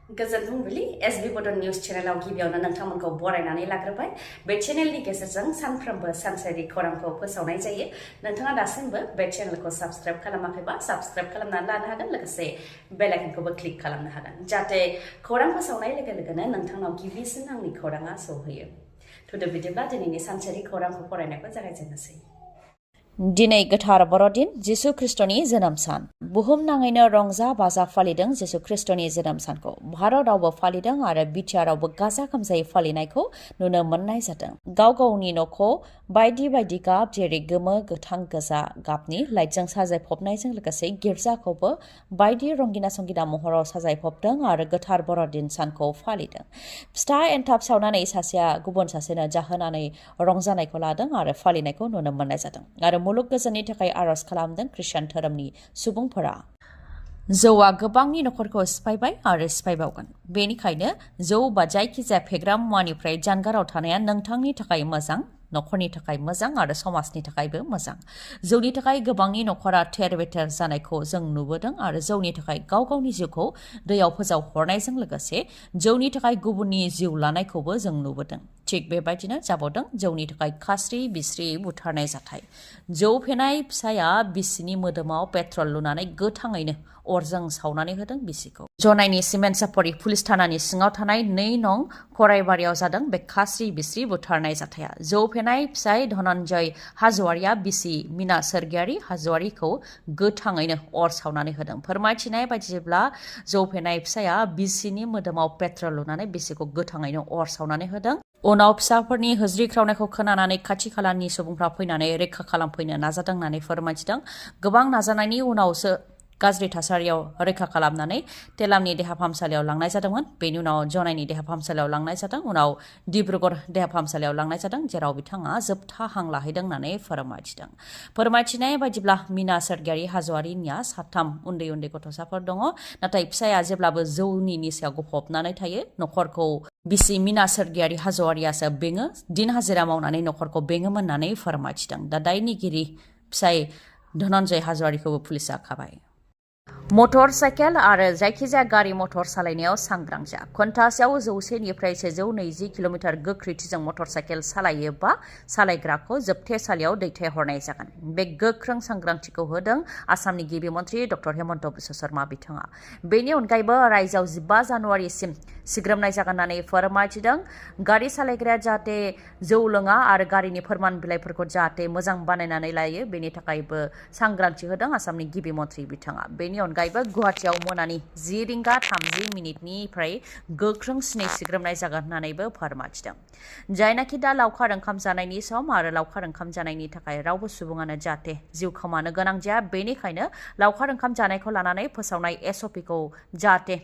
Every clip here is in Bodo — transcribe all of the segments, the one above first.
गोजोन फुंबिलि एसबि बड निउज चेनेलाव गिबियावनो नोंथांमोनखौ बरायनानै लाग्रोबाय बे चेनेलनि गेजेरजों सानफ्रोमबो सानसेनि खौरांखौ फोसावनाय जायो नोंथाङा दासिमबो बे चेनेलखौ साबस्क्राइब खालामाखैबा साबस्क्राइब खालामनानै लानो हागोन लोगोसे बेल आइकनखौबो क्लिक खालामनो हागोन जाहाथे खौरां फोसावनाय लोगो लोगोनो नोंथांनाव गिबिसिन आंनि खौराङा सौहैयो थुदो बिदिब्ला दिनैनि सानसेनि खौरांखौ फरायनायखौ जागायजेननोसै दिनै गोथार बर'दिन जिसु ख्रिस्टनि जोनोम सान बुहुमनाङैनो रंजा बाजा फालिदों जिसु ख्रिस्टनि जोनोम सानखौ भारतआवबो फालिदों आरो बिटिआरआवबो गाजा गोमजायै फालिनायखौ नुनो मोननाय जादों गाव गावनि न'खौ बायदि बायदि गाब जेरै गोमो गोथां गोजा गाबनि लाइटजों साजायफबनायजों लोगोसे गिर्जाखौबो बायदि रंगिना संगिना महराव साजायफबदों आरो गोथार बर'दिन सानखौ फालिदों फिथा एन्थाब सावनानै सासेया गुबुन सासेनो जाहोनानै रंजानायखौ लादों आरो फालिनायखौ नुनो मोननाय जादों आरो मुलुग गोजोननि थाखाय आरज खालामदों ख्रिस्टान धोरोमनि सुबुंफोरा जौआ गोबांनि नखरखौ सिफायबाय आरो सिफायबावगोन बेनिखायनो जौ बा जायखिजाया फेग्रा मुवानिफ्राय जानगाराव थानाया नोंथांनि थाखाय मोजां नखरनि थाखाय मोजां आरो समाजनि थाखायबो मोजां जौनि थाखाय गोबांनि नखरा थेर बेथेर जानायखौ जों नुबोदों आरो जौनि थाखाय गाव गावनि जिउखौ दैयाव फोजावहरनायजों लोगोसे जौनि थाखाय गुबुननि जिउ लानायखौबो जों नुबोदों थिग बेबायदिनो जाबावदों जौनि थाखाय खास्रि बिस्रि बुथारनाय जाथाय जौ फेनाय फिसाया बिसिनि मोदोमाव पेट्रल लुनानै गोथाङैनो अरजों सावनानै होदों बिसिखौ जनाइनि सिमेन्ट सापरि पुलिस थानानि सिङाव थानाय 2 नं खराइबारियाव जादों बे खास्रि बिस्रि बुथारनाय जाथाया जौ फेनाय फिसाय धनन्जय हाज'वारिया बिसि मिना सोरगियारि हाज'वारिखौ गोथाङैनो अर सावनानै होदों फोरमायथिनाय बायदिब्ला जौ फेनाय फिसाया बिसिनि मोदोमाव पेट्रल लुनानै बिसिखौ गोथाङैनो अर सावनानै होदों उनाव फिसाफोरनि होज्रिख्रावनायखौ खोनानानै खाथि खालानि सुबुंफ्रा फैनानै रैखा खालामफैनो नाजादों होननानै फोरमायथिदों गोबां नाजानायनि उनावसो गाज्रि थासारियाव रैखा खालामनानै तेलामनि देहा फाहामसालियाव लांनाय जादोंमोन बेनि उनाव जनाइनि देहा फाहामसालियाव लांनाय जादों उनाव डिब्रुगड़ देहा फाहामसालियाव लांनाय जादों जेराव बिथाङा जोबथा हां लाहैदों होननानै फोरमायथिदों फोरमायथिनाय बायदिब्ला मिना सोरगियारि हाज'वारिनिया 3 उन्दै उन्दै गथ'साफोर दङ नाथाय फिसाया जेब्लाबो जौनि निसायाव गफबनानै थायो नखरखौ बिसि मिना सोरगियारि हाज'वारियासो बेङो दिन हाजिरा मावनानै नखरखौ बेङोमोन होननानै फोरमायथिदों दा दायनिगिरि फिसाय धनन्जय हाज'वारिखौबो पुलिसा खाबाय मटर साइकेल आरो जायखिजाया गारि मटर सालायनायाव सांग्रां जा घन्टासेयाव 100 निफ्राय 120 किल'मिटार गोख्रैथिजों मटर साइकेल सालायोबा सालायग्राखौ जोबथेसालियाव दैथायहरनाय जागोन बे गोख्रों सांग्रांथिखौ होदों आसामनि गिबि मन्थ्रि डक्टर हेमन्त बिश्व शर्मा बिथाङा बेनि अनगायैबो रायजोआव 15 जानुवारिसिम सिग्रोमनाय जागोन होननानै फोरमायथिदों गारि सालायग्राया जाहाथे जौ लोङा आरो गारिनि फोरमान बिलाइफोरखौ जाहाथे मोजां बानायनानै लायो बेनि थाखायबो सांग्रांथि होदों आसामनि गिबि मन्थ्रि बिथाङा बेनि अनगायैबो गुवाहाटीआव मोनानि 10 रिंगा 30 मिनिटनिफ्राय गोख्रों सिनै सिग्रोमनाय जागोन होननानैबो फोरमायथिदों जायनाखि दा लावखार ओंखाम जानायनि सम आरो लावखार ओंखाम जानायनि थाखाय रावबो सुबुङानो जाहाथे जिउ खोमानो गोनां जाया बेनिखायनो लावखार ओंखाम जानायखौ लानानै फोसावनाय एसअपिखौ जाहाथे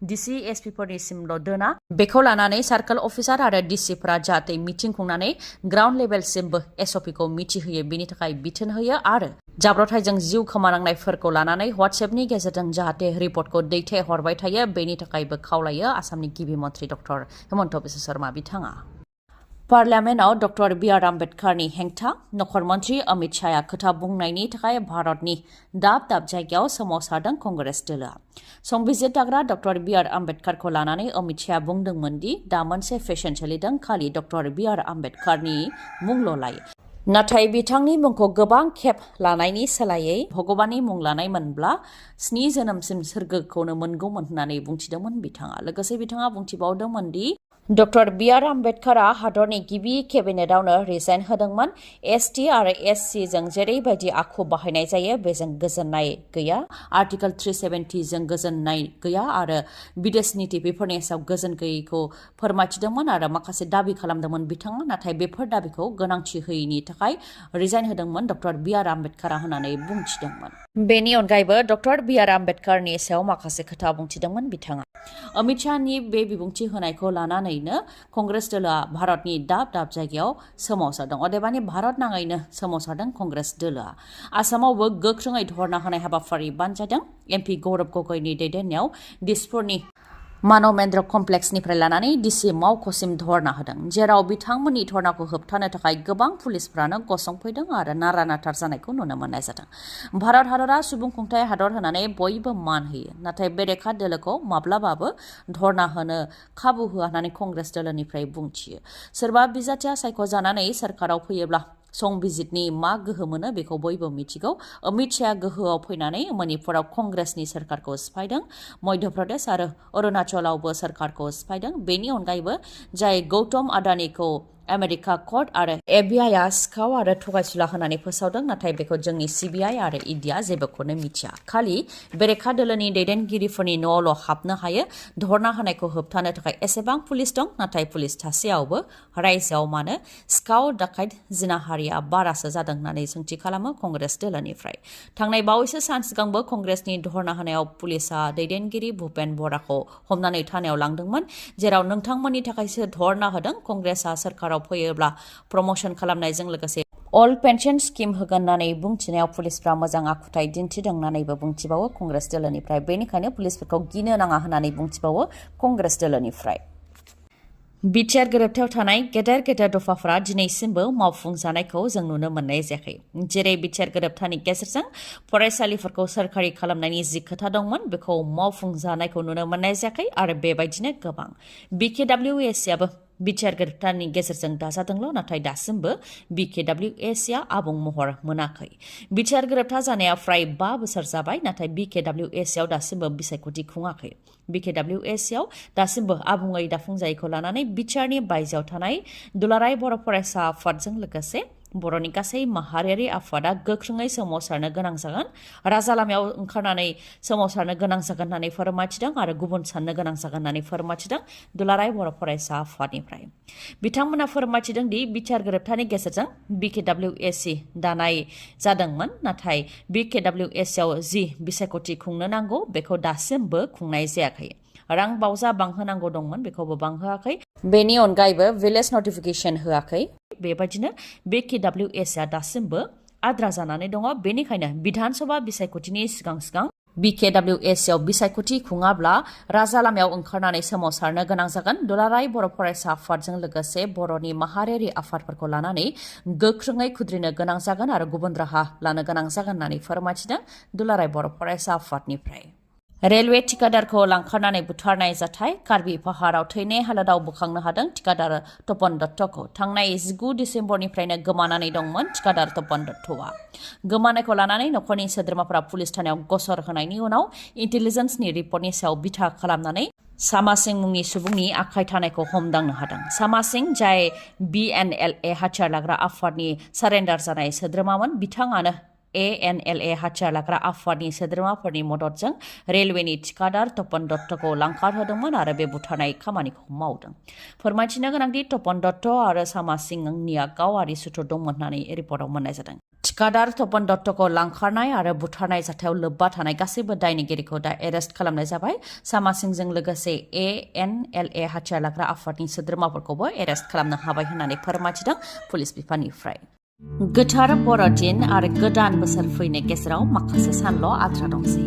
डिसि एसपिफोरनिसिमल' दोना बेखौ लानानै सार्कल अफिसार आरो डिसिफोरा जाहाथे मिटिं खुंनानै ग्राउन्ड लेभेलसिमबो एसअपिखौ मिथिहोयो बेनि थाखाय बिथोन होयो आरो जाब्रबथायजों जिउ खोमानांनायफोरखौ लानानै WhatsAppनि गेजेरजों जाहाथे रिपर्टखौ दैथायहरबाय थायो बेनि थाखायबो खावलायो आसामनि गिबि मन्थ्रि डक्टर हेमन्त बिश्व शर्मा बिथाङा पार्लियामेन्टआव डक्टर बि.आर. आम्बेडकारनि हेंथा नखर मन्थ्रि अमित शाहया खोथा बुंनायनि थाखाय भारतनि दाब दाब जायगायाव सोमावसारदों कंग्रेस दोलोआ संबिजिरग्रा डक्टर बि.आर. आम्बेडकारखौ लानानै अमित शाहया बुंदोंमोन दि दा मोनसे फेशन सोलिदों खालि डक्टर बि.आर. आम्बेडकारनि मुंल' लायो नाथाय बिथांनि मुंखौ गोबां खेब लानायनि सोलायै भगबाननि मुं लानायमोनब्ला 7 जोनोमसिम सोरगोखौनो मोनगौमोन होननानै बुंथिदोंमोन बिथाङा लोगोसे बिथाङा बुंथिबावदोंमोन दि डक्टर बि.आर. आम्बेडकारा हादरनि गिबि केबिनेटआवनो रिजाइन होदोंमोन एसटि आरो एससि जों जेरैबायदि आखु बाहायनाय जायो बेजों गोजोननाय गैया आर्टिकल 370 जों गोजोननाय गैया आरो बिदेश नीति बेफोरनि सायाव गोजोन गैयैखौ फोरमायथिदोंमोन आरो माखासे दाबि खालामदोंमोन बिथाङा नाथाय बेफोर दाबिखौ गोनांथि होयैनि थाखाय रिजाइन होदोंमोन डक्टर बि.आर. आम्बेडकारा होननानै बुंथिदोंमोन बेनि अनगायैबो डक्टर बि.आर. आम्बेडकारनि सायाव माखासे खोथा बुंथिदोंमोन बिथाङा अमित शाहनि बे बिबुंथि होनायखौ लानानैनो कंग्रेस दोलोआ भारतनि दाब दाब जायगायाव सोमावसारदों अदेबानि भारत नाङैनो सोमावसारदों कंग्रेस दोलोआ आसामावबो गोख्रोङै धरना होनाय हाबाफारि बानजायदों एमपि गौरब गगৈनि दैदेननायाव दिसपुरनि मानवेन्द्र कमप्लेक्सनिफ्राय लानानै डिसि मावख'सिम धरना होदों जेराव बिथांमोननि धरनाखौ होबथानो थाखाय गोबां पुलिसफोरानो गसंफैदों आरो नारा-नाथा जानायखौ नुनो मोननाय जादों। भारत हादरा सुबुं खुंथाय हादर होननानै बयबो मान होयो नाथाय बेरेखा दोलोखौ माब्लाबाबो धरना होनो खाबु होआ होननानै कंग्रेस दोलोनिफ्राय बुंथियो। सोरबा बिजाथिया सायख'जानानै सोरखाराव फैयोब्ला संबिजितनि मा गोहो मोनो बेखौ बयबो मिथिगौ। अमित शाहआ गोहोआव फैनानै मणिपुराव कंग्रेसनि सोरखारखौ सिफायदों, मध्य प्रदेश आरो अरुणाचलावबो सोरखारखौ सिफायदों। बेनि अनगायैबो जाय गौतम आडानिखौ आमेरिका कर्ट आरो एफबिआइआ सिखाव आरो थगायसुला होनानै फोसावदों नाथाय बेखौ जोंनि सिबिआइ आरो इडिआ जेबोखौनो मिथिया। खालि बेरेखा दोलोनि दैदेनगिरिफोरनि न'आवल' हाबनो हायो। धरना होनायखौ होबथानो थाखाय एसेबां पुलिस दं नाथाय पुलिस थासेयावबो रायजोआव मानो सिखाव दाखायत जिनाहारिया बारासो जादों होननानै सोंथि खालामो कंग्रेस दोलोनिफ्राय। थांनाय बावैसो सान सिगांबो कंग्रेसनि धरना होनायाव पुलिसआ दैदेनगिरि भुपेन बराखौ हमनानै थानायाव लांदोंमोन जेराव नोंथांमोननि थाखायसो धरना होदों, कंग्रेसआ सोरखाराव फैयोब्ला प्रमोशन खालामनायजों लोगोसे अल पेन्सन स्किम होगोन होननानै बुंथिनायाव पुलिसफ्रा मोजां आखुथाय दिन्थिदों होननानैबो बुंथिबावो कंग्रेस दोलोनिफ्राय। बेनिखायनो पुलिसफोरखौ गिनो नाङा होननानै बुंथिबावो कंग्रेस दोलोनिफ्राय। बिटिआर गोरोबथायाव थानाय गेदेर गेदेर दफाफोरा दिनैसिमबो मावफुंजानायखौ जों नुनो मोननाय जायाखै। जेरै बिटिआर गोरोबथानि गेजेरजों फरायसालिफोरखौ सोरखारि खालामनायनि जि खोथा दंमोन बेखौ मावफुंजानायखौ नुनो मोननाय जायाखै आरो बेबायदिनो गोबां। BKWSआबो बिटिआर गोरोबथानि गेजेरजों दाजादोंल' नाथाय दासिमबो BKWSआ आबुं महर मोनाखै। बिटिआर गोरोबथा जानाया फ्राय 5 बोसोर जाबाय नाथाय BKWSआव दासिमबो बिसायख'थि खुङाखै। BKWSआव दासिमबो आबुङै दाफुंजायैखौ लानानै बिटिआरनि बायजोआव थानाय दुलाराय बर' फरायसा आफादजों लोगोसे बर'नि गासै माहारियारि आफादा गोख्रोङै सोमावसारनो गोनां जागोन, राजा लामायाव ओंखारनानै सोमावसारनो गोनां जागोन होननानै फोरमायथिदों आरो गुबुन साननो गोनां जागोन होननानै फोरमायथिदों दुलाराय बर' फरायसा आफादनिफ्राय। बिथांमोना फोरमायथिदों दि बिटिआर गोरोबथानि गेजेरजों BKWSC दानाय जादोंमोन नाथाय BKWSआव जि बिसायख'थि खुंनो नांगौ बेखौ दासिमबो खुंनाय जायाखै। रां बावजा बांहोनांगौ दंमोन बेखौबो बांहोआखै। बेनि अनगायैबो भिलेज नटिफिकेशन होआखै। बेबायदिनो BKWSआ दासिमबो आद्रा जानानै दङ। बेनिखायनो बिधान सभा बिसायख'थिनि सिगां BKWSआव बिसायख'थि खुङाब्ला राजा लामायाव ओंखारनानै सोमावसारनो गोनां जागोन। दुलाराय बर' फरायसा आफादजों लोगोसे बर'नि माहारियारि आफादफोरखौ लानानै गोख्रोङै खुद्रिनो गोनां जागोन आरो गुबुन राहा लानो गोनां जागोन होननानै फोरमायथिदों दुलाराय बर' फरायसा आफादनिफ्राय। रेलवे थिकादारखौ लांखारनानै बुथारनाय जाथाय कार्बि पाहाराव थैनाय हालोदाव बोखांनो हादों थिकादार तपन दत्तखौ। थांनाय 19 डिसेम्बरनिफ्रायनो गोमानानै दंमोन थिकादार तपन दत्तआ। गोमानायखौ लानानै नखरनि सोद्रोमाफोरा पुलिस थानायाव गसर होनायनि उनाव इन्टेलिजेन्सनि रिपर्टनि सायाव बिथा खालामनानै सामा सिं मुंनि सुबुंनि आखाइ थानायखौ हमदांनो हादों। सामा सिं जाय BNLA हाथियार लाग्रा आफादनि सारेन्डार जानाय सोद्रोमामोन, बिथाङानो ANLA हाथियार लाग्रा आफादनि सोद्रोमाफोरनि मददजों रेलवेनि थिकादार तपन दत्तखौ लांखारहोदोंमोन आरो बे बुथारनाय खामानिखौ मावदों। फोरमायथिनो गोनांदि तपन दत्त आरो सामा सिंनिया गावारि सुथुर दंमोन होननानै रिपर्टआव मोननाय जादों। थिकादार तपन दत्तखौ लांखारनाय आरो बुथारनाय जाथायाव लोब्बा थानाय गासैबो दायनिगिरिखौ दा एरेस्ट खालामनाय जाबाय। सामा सिंजों लोगोसे ANLA हाथियार लाग्रा आफादनि सोद्रोमाफोरखौबो एरेस्ट खालामनो हाबाय होननानै फोरमायथिदों पुलिस बिफाननिफ्राय। गोथार बर'दिन आरो गोदान बोसोर फैनाय गेजेराव माखासे सानल' आद्रा दंसै।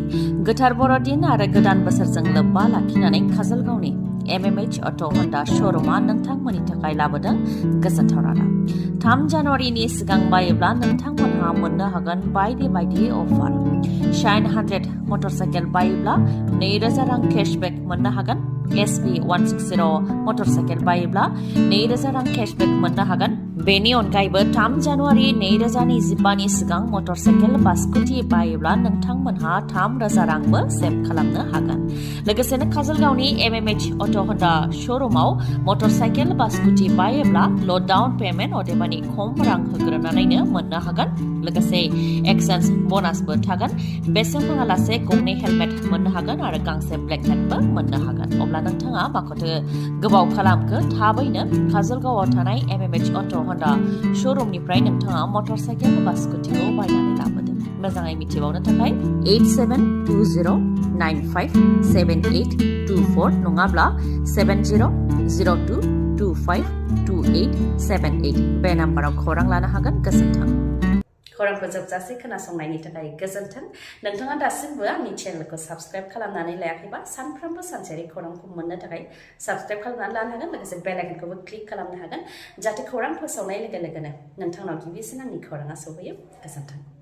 गोथार बर'दिन आरो गोदान बोसोरजों लोब्बा लाखिनानै काजलगावनि MMH अट' हन्डा श'रुमा नोंथांमोननि थाखाय लाबोदों गोजोनथाव रादाब। 3 जानुवारिनि सिगां बायोब्ला नोंथांमोनहा मोननो हागोन बायदि बायदि अफार। शाइन 100 मटरसाइकेल बायोब्ला 2000 रां केशबेक मोननो हागोन। SB 160 मटरसाइकेल बायोब्ला 2000 रां केशबेक मोननो हागोन। बेनि अनगायैबो 3 जानुवारि 2025नि सिगां मटरसाइकेल बा स्कुटि बायोब्ला नोंथांमोनहा 3000 रांबो सेभ खालामनो हागोन। लोगोसेनो काजलगावनि MMH अट' हन्डा श'रुमाव मटरसाइकेल बा स्कुटि बायोब्ला ल' डाउन पेमेन्ट अदेबानि खम रां होग्रोनानैनो मोननो हागोन। लोगोसे एक्सचेन्ज ब'नासबो थागोन। बेसेन नाङालासे गंनै हेलमेट मोननो हागोन आरो गांसे ब्लेंकेटबो मोननो हागोन। अब्ला नोंथाङा माखौथो गोबाव खालामखो, थाबैनो काजलगावआव थानाय MMH अट' हन्डा श'रुमनिफ्राय नोंथाङा मटरसाइकेल बा स्कुटिखौ बायनानै लाबोदों। मोजाङै मिथिबावनो थाखाय 8720957824 नङाब्ला 7002252878 बे नाम्बाराव खौरां लानो हागोन। गोजोन्थों। खौरांखौ जोबजासे खोनासंनायनि थाखाय गोजोन्थों नोंथाङा दासिमबो आंनि चेनेलखौ साबस्क्राइब खालामनानै लायाखैबा सानफ्रोमबो सानसेयारि खौरांखौ मोननो थाखाय साबस्क्राइब खालामनानै लानो हागोन लोगोसे बेल आइकनखौबो क्लिक खालामनो हागोन जाहाथे खौरां फोसावनाय लोगो लोगोनो नोंथांनाव गिबिसिन आंनि खौराङा सौहैयो गोजोन्थों